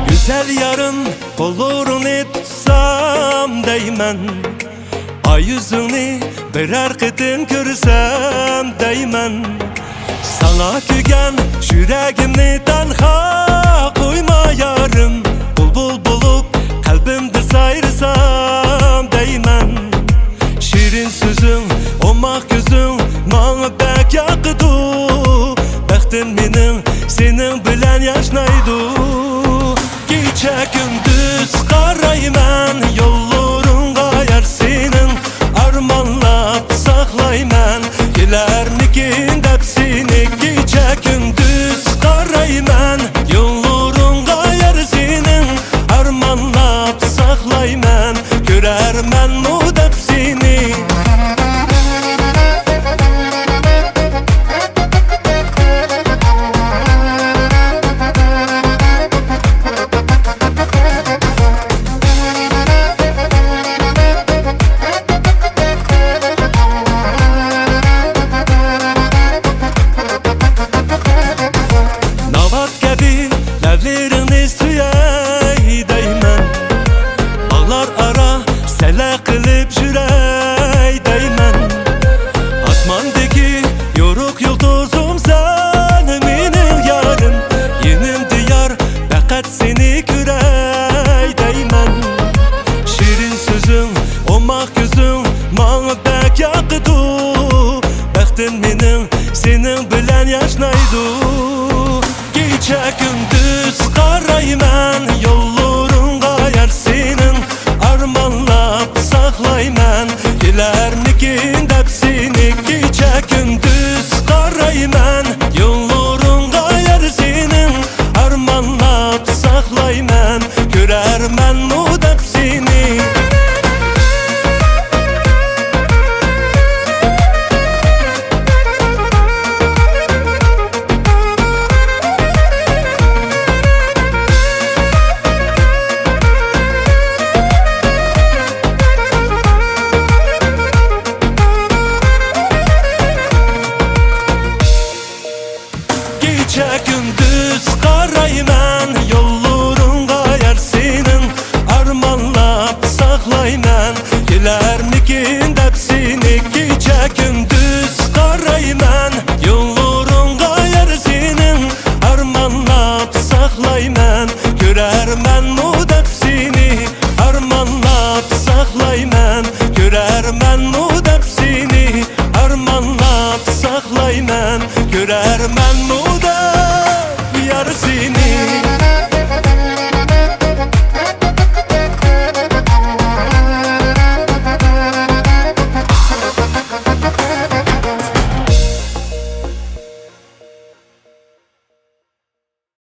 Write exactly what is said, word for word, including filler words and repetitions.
گۈزەل يارىم، قوللىرىڭنى تۇتسام دەيمەن، ئاي يۈزۈڭنى بىرەر قېتىم كۆرسەم دەيمەن. ساڭا كۆيگەن يۈرەگىمنى تەنھا قويما يارىم، بۇلبۇل بولۇپ قەلبىمدە سايرىسام دەيمەن. شېرىن سۆزۈڭ، ئوماق كۆزۈڭ ماڭا بەك ياقىدۇ، بەختىم مېنىڭ سېنىڭ بىلەن ياشنايدۇ. كېچە كۈندۈز قارايمەن يوللىرىڭغا يار سېنىڭ، ئارمانلاپ ساقلايمەن كېلەرمىكىن دەپ سېنى. كېچە كۈندۈز قارايمەن يوللىرىڭغا يار سېنىڭ، ئارمانلاپ ساقلايمەن كۆرەرمەنمۇ دەپ سېنى. ناۋات كەبى لەۋلىرىڭنى سۆيەي دەيمەن، باغلار ئارا سەيلە قىلىپ يۈرەي دەيمەن. ئاسماندىكى يورۇق يۇلتۇزۇمسەن مېنىڭ يارىم، يېنىمدا يار پەقەت سېنى كۆرەي دەيمەن. شېرىن سۆزۈڭ، ئوماق كۆزۈڭ ماڭا بەك ياقىدۇ، بەختىم مېنىڭ سېنىڭ بىلەن ياشنايدۇ. كېچە كۈندۈز قارايمەن يوللىرىڭغا يار سېنىڭ، ئارمانلاپ ساقلايمەن كېلەرمىكىن دەپ سېنى. كېچە كۈندۈز قارايمەن يوللىرىڭغا يار سېنىڭ، ئارمانلاپ ساقلايمەن كۆرەرمەنمۇ دەپ سېنى. كېچە كۈندۈز قارايمەن يوللىرىڭغا يار سېنىڭ، ئارمانلاپ ساقلايمەن كېلەرمىكىن دەپ سېنى. كېچە كۈندۈز قارايمەن يوللىرىڭغا يار سېنىڭ، ئارمانلاپ ساقلايمەن كۆرەرمەنمۇ دەپ سېنى، ئارمانلاپ ساقلايمەن كۆرەرمەنمۇ دەپ سېنى، ئارمانلاپ ساقلايمەن كۆرەرمەنمۇ